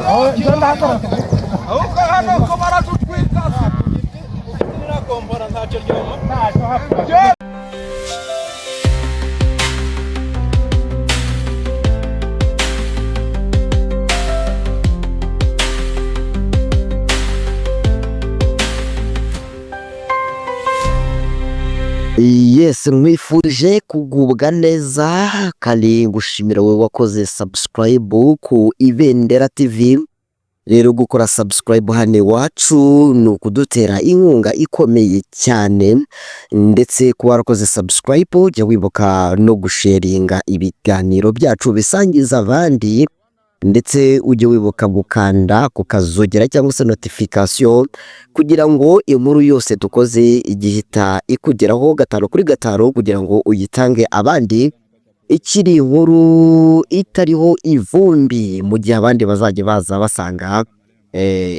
Ahubwo hano ko baradutwika. Yes, nkwifurije kugubwa neza kandi ngushimira wowe wakoze subscribe ku Ibendera TV. Rero gukora subscribe hano iwacu ni ukudutera inkunga ikomeye cyane, ndetse kuba warakoze subscribe jya wibuka no gusharinga ibiganiro byacu bisangiza abandi, ndetse ujye wibuka gukanda ku kazogera cyangwa se notification kugira ngo inkuru yose dukoze igihita ikugeraho gatanu kuri gatanu, kugira ngo uyitange abandi ikiri inkuru itariho ivumbi, mu gihe abandi bazajya baza basanga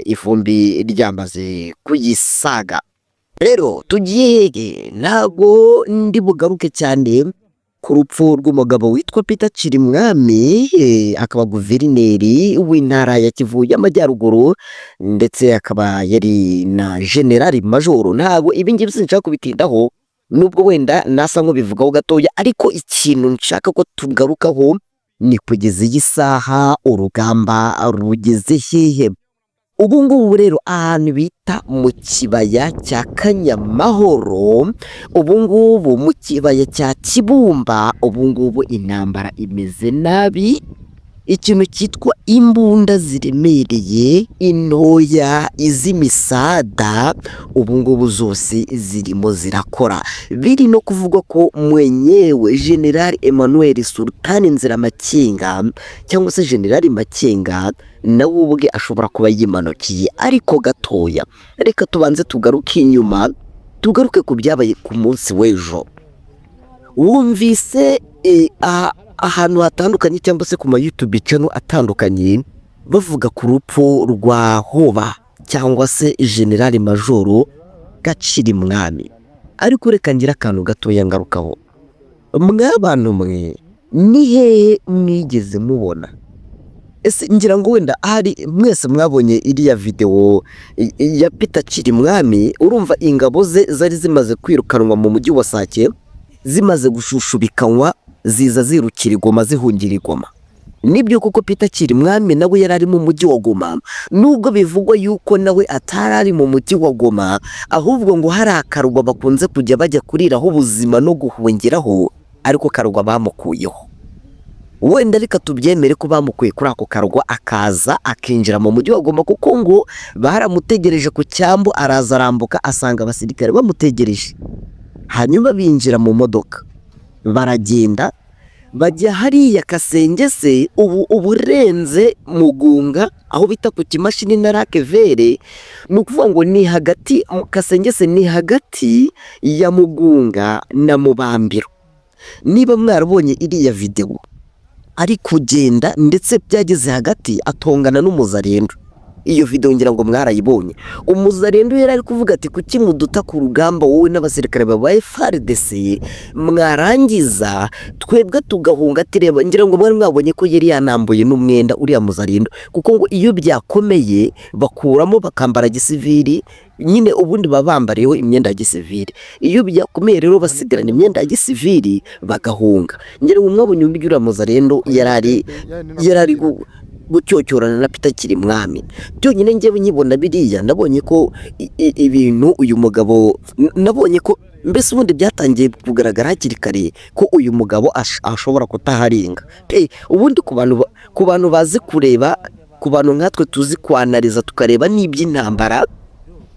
ivumbi ryamaze kuyisaga. Rero tugiye hehe? Ntabwo ndi bugaruke cyane ku rupfu rw'umugabo witwa Peter Chirimwami, akaba guverineri w'intara ya Kivu y'Amajyaruguru, ndetse akaba yari na generali majoro. Ntabwo ibi ngibi sinshaka kubitindaho, nubwo wenda nasa nk'ubivugaho gatoya, ariko ikintu nshaka ko tugarukaho ni kugeza iyi saha urugamba rugeze hehe. Ubu ngubu rero ahantu bita mu kibaya cya Kanyamahoro, ubu ngubu mu kibaya cya Kibumba, ubu ngubu intambara imeze nabi. Ikintu cyitwa imbunda ziremereye, intoya, iz'imisada, ubu ngubu zose zirimo zirakora. Biri no kuvugwa ko mwenyewe General Emmanuel Sultan Nziramakenga cyangwa se General Makenga nawe ubwe ashobora kuba yimanukiye, ariko gatoya. Reka tubanze tugaruke inyuma, tugaruke ku byabaye ku munsi w'ejo. Wumvise ahantu hatandukanye cyangwa se ku ma YouTube channel atandukanye bavuga ku rupfu rwa Hoba cyangwa se General Majoro Gacirimwami. Ariko reka ngire akantu gatoya ngarukaho. Mwabantu mwe, ni hehe mwigeze mubona? Ese ngira ngo wenda ahari mwese mwabonye iriya videwo ya Peter Chirimwami? Urumva ingabo ze zari zimaze kwirukanwa mu mujyi wa Sake, zimaze gushushubikanwa, ziza zirukira i Goma, zihungira i Goma. Nibyo koko Peter Chirimwami nawe yari ari mu mujyi wa Goma, nubwo bivugwa yuko nawe atari ari mu mujyi wa Goma, ahubwo ngo hari akarwa bakunze kujya bajya kuriraho ubuzima no guhungiraho, ariko karwa bamukuyeho. Wenda reka tubyemere ko bamukuye kuri ako karwa, akaza akinjira mu mujyi wa Goma, kuko ngo baramutegereje ku cyambu, araza arambuka asanga abasirikare bamutegereje, hanyuma binjira mu modoka baragenda bajya hariya Kasenge se ubu uburenze Mugunga aho bita ku kimashini na Rakevere. Ni ukuvuga ngo ni hagati, Kasenge se ni hagati ya Mugunga na Mubambiro. Niba mwarabonye iriya videwo ari kugenda, ndetse byageze hagati atongana n'umuzarendo. Iyo video ngira ngo mwarayibonye. Umuzarendo yari ari kuvuga ati kuki muduta ku rugamba wowe n'abasirikare babaye FARDC, mwarangiza twebwe tugahunga? Ati reba, ngira ngo mwari mwabonye ko yari yanambuye n'umwenda uriya muzarendo, kuko ngo iyo byakomeye bakuramo bakambara gisivili nyine, ubundi baba bambariyeho imyenda ya gisivili. Iyo byakomeye rero basigarana imyenda ya gisivili bagahunga. Ngira ngo mwabonye uburyo uriya muzarendo yari ari gucyocyorana na Peter Chirimwami. Byonyine njyewe nkibona biriya nabonye ko ibintu uyu mugabo, nabonye ko mbese ubundi byatangiye kugaragara hakiri kare ko uyu mugabo ashobora kutaharinga. Ubundi ku bantu bazi kureba, ku bantu nkatwe tuzi kwanariza tukareba n'iby'intambara,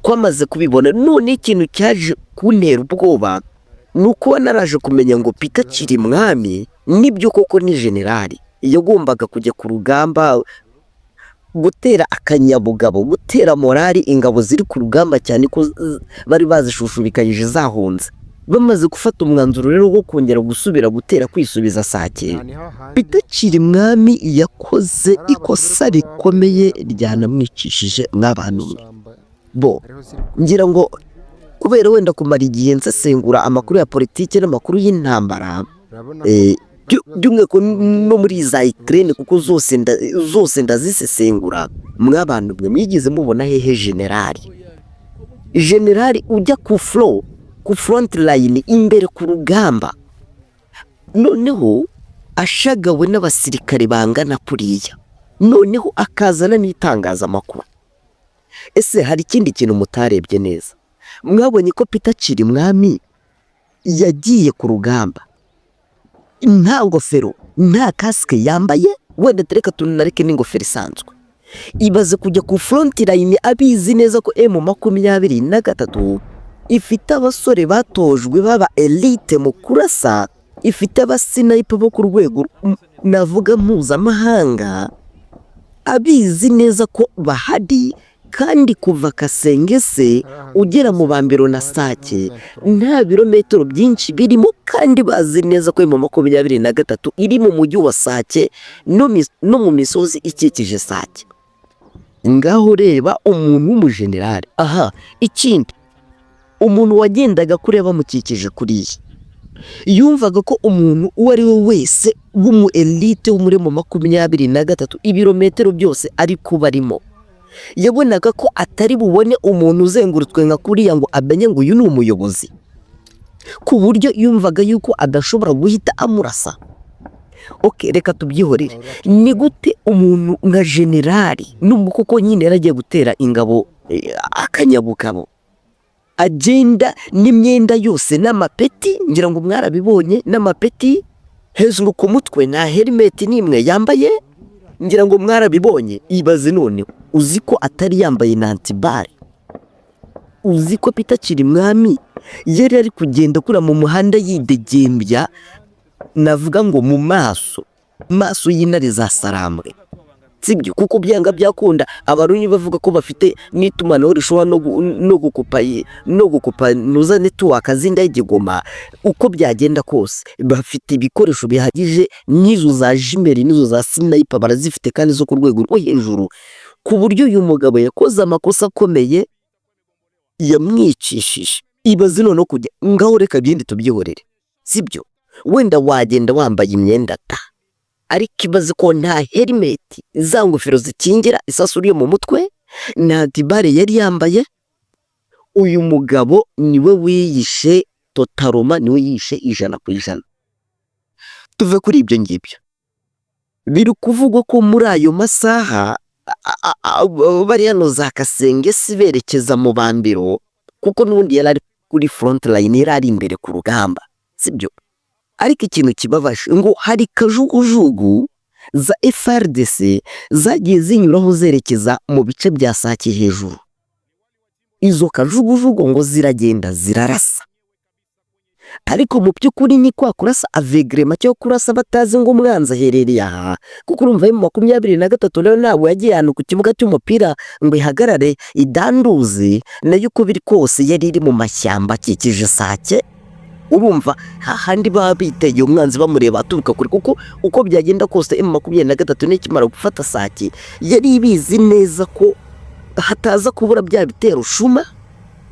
twamaze kubibona. None ikintu cyaje kuntera ubwoba ni ukuba naraje kumenya ngo Peter Chirimwami nibyo koko ni generali, yagombaga kujya ku rugamba gutera akanyabugabo, gutera morali ingabo ziri ku rugamba, cyane ko bari bazishushubikanyije zahunze. Bamaze gufata umwanzuro rero wo kongera gusubira gutera kwisubiza Sake, Peter Chirimwami yakoze ikosa rikomeye ryanamwicishije mw'abantu mwe. Bo ngira ngo kubera wenda kumara igihe nsesengura amakuru ya politiki n'amakuru y'intambara, By'umwihariko no muri za Ukraine, kuko zose ndazisesengura. Mw'abantu mwe, mwigeze mubona hehe generali ujya ku front line, imbere ku rugamba, noneho ashagawe n'abasirikare bangana kuriya, noneho akazana n'itangazamakuru? Ese hari ikindi kintu mutarebye neza? Mwabonye ko Peter Cirimwami yagiye ku rugamba nta ngofero, nta kasike yambaye? Wenda reka tunareke n'ingofero isanzwe. Ibaze kujya ku front line abizi neza ko M23 ifite abasore batojwe baba elite mu kurasa, ifite aba sniper bo ku rwego navuga mpuzamahanga, abizi neza ko bahari, kandi kuva Kasengese ugera mu Bambiro na Sake nta birometero byinshi birimo, kandi bazi neza ko M23 iri mu mujyi wa Sake no mu misozi ikikije Sake. Ngaho reba umuntu w'umujenerali aha. Ikindi, umuntu wagendaga kuriya bamukikije kuriya, yumvaga ko umuntu uwo ari we wese w'umu elite wo muri M23, ibirometero byose ari kuba arimo, yabonaga ko atari bubone umuntu uzengurutswe nka kuriya ngo amenye ngo uyu ni umuyobozi, ku buryo yumvaga yuko adashobora guhita amurasa. OK, reka tubyihorere. Ni gute umuntu nka generali, nubwo koko nyine yari agiye gutera ingabo akanyabugabo, agenda n'imyenda yose n'amapeti? Ngira ngo mwarabibonye, n'amapeti hejuru ku mutwe, nta helmet n'imwe yambaye. Ngira ngo mwarabibonye. Ibaze none, uzi ko atari yambaye na anti-balles? Uzi ko Peter Cirimwami yari ari kugenda akura mu muhanda yidegembya, navuga ngo mu maso maso y'intare za Sarambwe, sibyo? Kuko byanga byakunda Abarundi bavuga ko bafite n'itumanaho rishobora no gukupa nuza network z'indege Goma. Uko byagenda kose bafite ibikoresho bihagije, n'izo za jammer n'izo za sniper barazifite, kandi zo ku rwego rwo hejuru, ku buryo uyu mugabo yakoze amakosa akomeye yamwicishije. Ibaze noneho kujya ngaho, reka ibindi tubyihorere, sibyo? Wenda wagenda wambaye imyenda ta, ariko ibaze ko nta helmet, za ngofero zikingira isasu ryo mu mutwe, nta anti-balles yari yambaye. Uyu mugabo niwe wiyishe totalement, niwe yishe 100%. Tuve kuri ibyo ngibyo. Biri kuvugwa ko muri ayo masaha bari hano za Kasenge si berekeza mu Bambiro, kuko n'ubundi yari ari kuri front line, yari ari imbere ku rugamba, sibyo? Ariko ikintu kibabaje, ngo hari kajugujugu za FARDC zagiye zinyuraho zerekeza mu bice bya Sake hejuru. Izo kajugujugu ngo ziragenda zirarasa, ariko mu by'ukuri ni kwa kurasa aveuglément, cyo kurasa batazi ngo umwanzi aherereye aha, kuko urumva M23 rero ntabwo yagiye ahantu ku kibuga cy'umupira ngo ihagarare idanduze nayo. Uko biri kose yari iri mu mashyamba akikije Sake, urumva hahandi baba bitegeye umwanzi bamureba aturuka kure, kuko uko byagenda kose M23 nikimara gufata Sake yari ibizi neza ko hataza kubura bya bitero shuma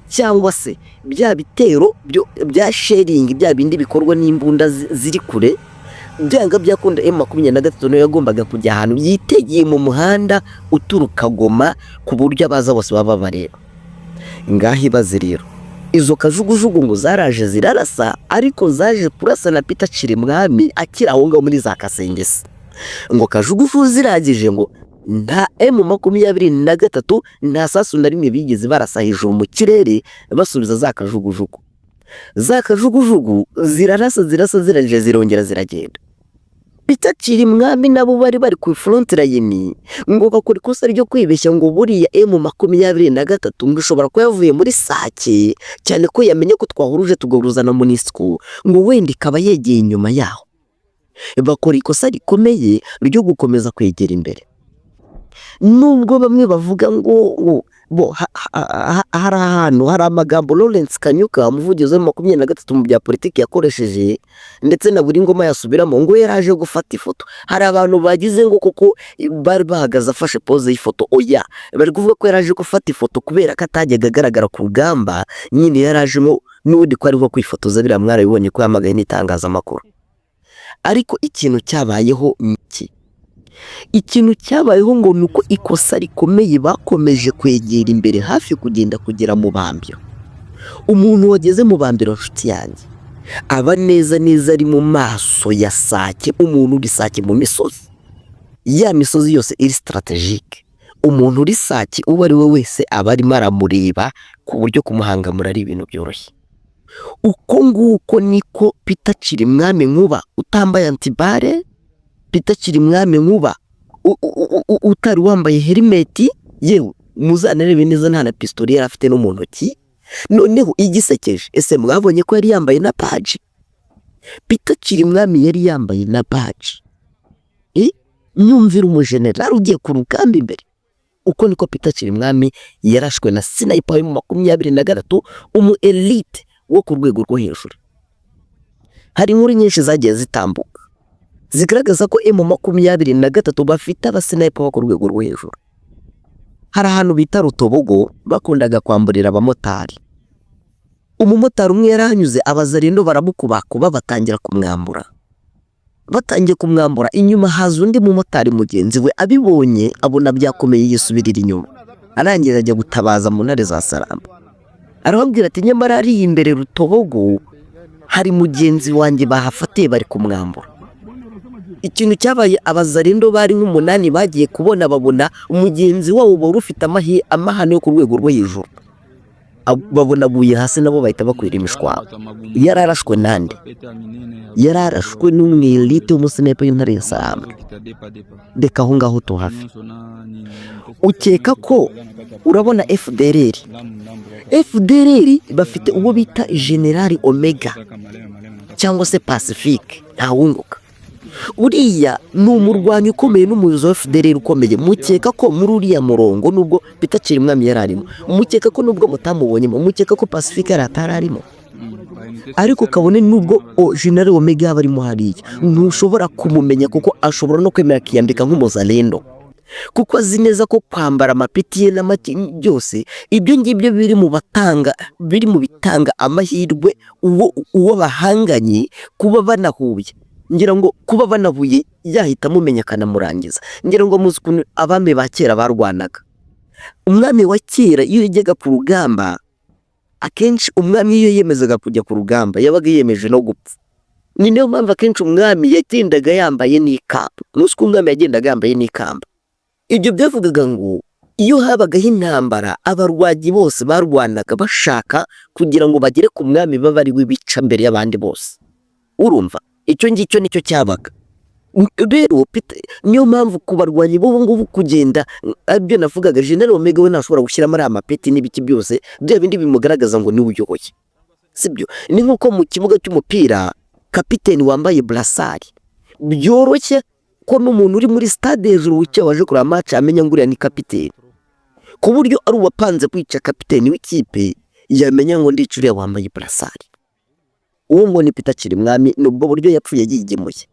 cyangwa se bya bitero bya shelling, bya bindi bikorwa n'imbunda ziri kure. Byanga byakunda M23 niyo yagombaga kujya ahantu yitegeye mu muhanda uturuka Goma, ku buryo abaza bose baba bareba. Ngaho ibaze rero, izo kajugujugu ngo zaraje zirarasa, ariko zaje kurasa na Peter Cirimwami akiri aho ngaho muri za Kasengesi. Ngo kajugujugu zirangije, ngo nta M23 nta sasu na rimwe bigeze barasa hejuru mu kirere basubiza za kajugujugu. Za kajugujugu zirarasa, zirasa, zirangije zirongera ziragenda. Peter Cirimwami nabo bari ku front line ngo bakora ikosa ryo kwibeshya ngo buriya M23 ngo ishobora kuba yavuye muri Sake, cyane ko yamenye ko twahuruje tugahuruza na MONUSCO, ngo wenda ikaba yegeye inyuma yaho. Bakora ikosa rikomeye ryo gukomeza kwegera imbere, nubwo bamwe bavuga ngo bo hari ahantu hari amagambo Lawrence Kanyuka, umuvugizi wa 23 mu bya politiki, yakoresheje, ndetse na buri ngoma yasubiramo ngo yari aje gufata ifoto. Hari abantu bagize ngo koko bari bahagaze afashe pose y'ifoto. Oya, bari kuvuga ko yari aje gufata ifoto kubera ko atajyaga agaragara ku rugamba nyine, yari ajemo n'ubundi ko ari nko kwifotoza. Biriya mwarabibonye ko yahamagaye n'itangazamakuru. Ariko ikintu cyabayeho ni iki? Ikintu cyabayeho ngo ni uko ikosa rikomeye, bakomeje kwegera imbere hafi kugenda kugera mu Bambiro. Umuntu wageze mu Bambiro, nshuti yanjye, aba neza neza ari mu maso ya Sake. Umuntu uri Sake mu misozi, ya misozi yose iri stratégique, umuntu uri Sake uwo ari we wese aba arimo aramureba, ku buryo kumuhangamura ari ibintu byoroshye. Uko nguko niko Peter Cirimwami Nkuba utambaye anti-balles, Peter Cirimwami Nkuba utari wambaye helmet, yewe muzanarebe neza, nta na pistolet yari afite no mu ntoki. Noneho igisekeje, ese mwabonye ko yari yambaye na badge? Peter Cirimwami yari yambaye na badge. Nyumvira umujenerali ugiye ku rugamba imbere. Uko niko Peter Cirimwami yarashwe na sniper mu 23, umu elite wo ku rwego rwo hejuru. Hari inkuru nyinshi zagiye zitambuka zigaragaza ko M23 bafite abasniper bo ku rwego rwo hejuru. Hari ahantu bita Rutobogo bakundaga kwamburira abamotari. Umumotari umwe yarahanyuze, abazarindo baramukubakuba, batangira kumwambura. Batangiye kumwambura, inyuma haza undi mumotari mugenzi we, abibonye abona byakomeye, yisubirira inyuma, arangiza ajya gutabaza mu ntare za Saramba, arababwira ati: "Nyamara hariya imbere Rutobogo hari mugenzi wanjye bahafatiye, bari kumwambura." Ikintu cyabaye, abazarindo bari nk'umunani bagiye kubona babona mugenzi wabo wari ufite amahane yo ku rwego rwo hejuru, babona aguye hasi, nabo bahita bakwira imishwaro. Yari arashwe nande? Yari arashwe n'umwelite w'umusniper w'intare ya Sarambwe. Reka aho ngaho tuhave. Ukeka ko urabona FDLR? FDLR bafite uwo bita General Omega cyangwa se Pacifique Ntawunguka. Uriya ni umurwanyi ukomeye n'umuyobozi wa FDLR ukomeye. Mukeka ko muri uriya murongo, nubwo Peter Cirimwami yari arimo, mukeka ko nubwo mutamubonyemo, mukeka ko Pacifique yari atari arimo? Ariko kabone nubwo General Omega yaba arimo hariya, ntushobora kumumenya, kuko ashobora no kwemera akiyambika nk'umuzalendo, kuko azi neza ko kwambara amapeti ye n'amaki byose, ibyo ngibyo biri mu bitanga amahirwe uwo bahanganye kuba banahuye. Ngira ngo kuba banahuye yahita amumenya akanamurangiza. Ngira ngo muzi ukuntu abami ba kera barwanaga. Umwami wa kera iyo yajyaga ku rugamba, akenshi umwami iyo yemezaga kujya ku rugamba yabaga yiyemeje no gupfa. Ni niyo mpamvu akenshi umwami yagendaga yambaye n'ikamba. Muzi ko umwami yagendaga yambaye n'ikamba. Ibyo byavugaga ngo iyo habagaho intambara, abarwanyi bose barwanaga bashaka kugira ngo bagere ku mwami, babe ari we bica mbere y'abandi bose. Urumva icyo ngicyo nicyo cyabaga. Rero niyo mpamvu ku barwanyi b'ubu ngubu kugenda, aribyo navugaga, General Omega we ntashobora gushyiramo ariya mapeti n'ibiki byose, bya bindi bimugaragaza ngo niwe uyoboye, sibyo? Ni nk'uko mu kibuga cy'umupira kapiteni wambaye brassard, byoroshye ko n'umuntu uri muri stade hejuru wicaye waje kureba match amenya ngo uriya ni kapiteni, ku buryo ari uwapanze kwica kapiteni w'ikipe yamenya ngo ndica uriya wambaye brassard. Uwo ngo ni Peter Cirimwami, ni ubwo buryo yapfuye yigemuye.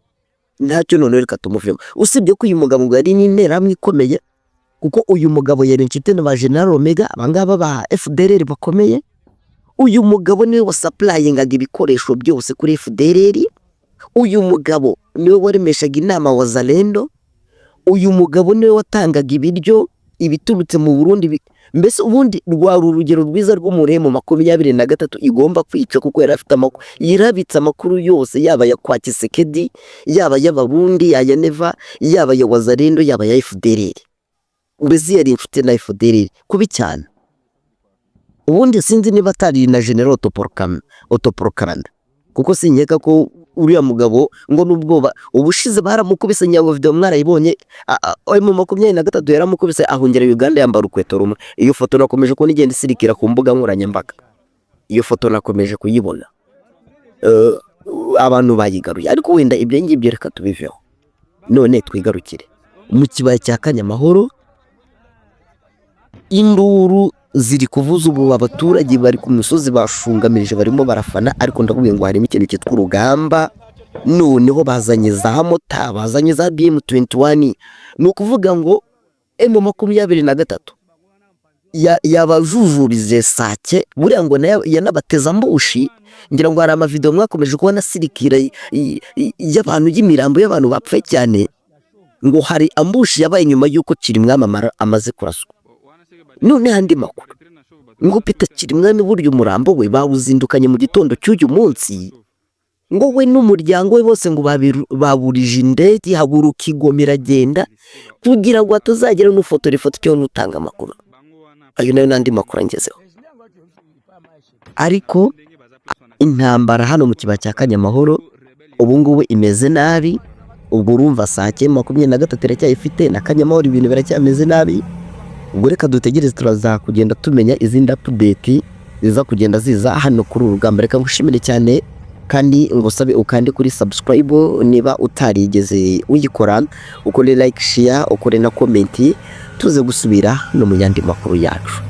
Ntacyo, noneho reka tumuvemo. Usibye ko uyu mugabo ngo yari n'interahamwe ikomeye, kuko uyu mugabo yari inshuti na ba General Omega, abangaba ba FDLR bakomeye. Uyu mugabo niwe wasupplyingaga ibikoresho byose kuri FDLR. Uyu mugabo niwe waremeshaga inama Wazalendo. Uyu mugabo niwe watangaga ibiryo ibiturutse mu Burundi. Mbese ubundi rwari urugero rwiza rw'umuremo 23 igomba kwica, kuko yari afite amakuru, yarabitse amakuru yose, yaba aya kwa Tshisekedi, yaba ay'Abarundi, aya Neva, yaba aya Wazalendo, yaba aya FDLR. Mbese yari inshuti na FDLR kubi cyane. Ubundi sinzi niba atari na General autoproclamé, kuko sinkeka ko uriya mugabo ngo n'ubwoba. Ubushize baramukubise, nyago video mwarayibonye, M23 yaramukubise ahungira Uganda yambara urukweto rumwe. Iyo foto nakomeje kubona igenda isirikira ku mbuga nkoranyambaga, iyo foto nakomeje kuyibona, abantu bayigaruye. Ariko wenda ibyo ngibyo reka tubiveho, none twigarukire mu kibaya cya Kanyamahoro. Induru ziri kuvuza ubu, abaturage bari ku misozi bashungamirije, barimo barafana. Ariko ndakubwiye ngo harimo ikintu cyitwa urugamba. Noneho bazanye za mortar, bazanye za BM21. Ni ukuvuga ngo M23 Yabajujubije Sake buriya ngo nayo yanabateze ambush. Ngira ngo hari amavideo mwakomeje kubona sirikira y'abantu, y'imirambo y'abantu bapfuye cyane. Ngo hari ambush yabaye nyuma y'uko Cirimwami amaze kuraswa. None andi makuru ngo Peter Cirimwami burya umurambo we bawuzindukanye mu gitondo cy'uyu munsi, ngo we n'umuryango we bose ngo baburije indege ihaguruka igoma iragenda, kugira ngo hatazagira n'ufotora ifoto cyangwa n'utanga amakuru. Ayo nayo n'andi makuru angezeho. Ariko intambara hano mu kibaya cya Kanyamahoro ubu ngubu imeze nabi. Ubwo urumva Sake 23 iracyayifite na Kanyamahoro, ibintu biracyameze nabi. Ubwo reka dutegereze, turaza kugenda tumenya izindi update ziza kugenda ziza hano kuri uru rugamba. Reka ngushimire cyane kandi ngusabe ukande kuri subscribe niba utarigeze uyikora, ukore like, share, ukore na comment, tuze gusubira no mu yandi makuru yacu.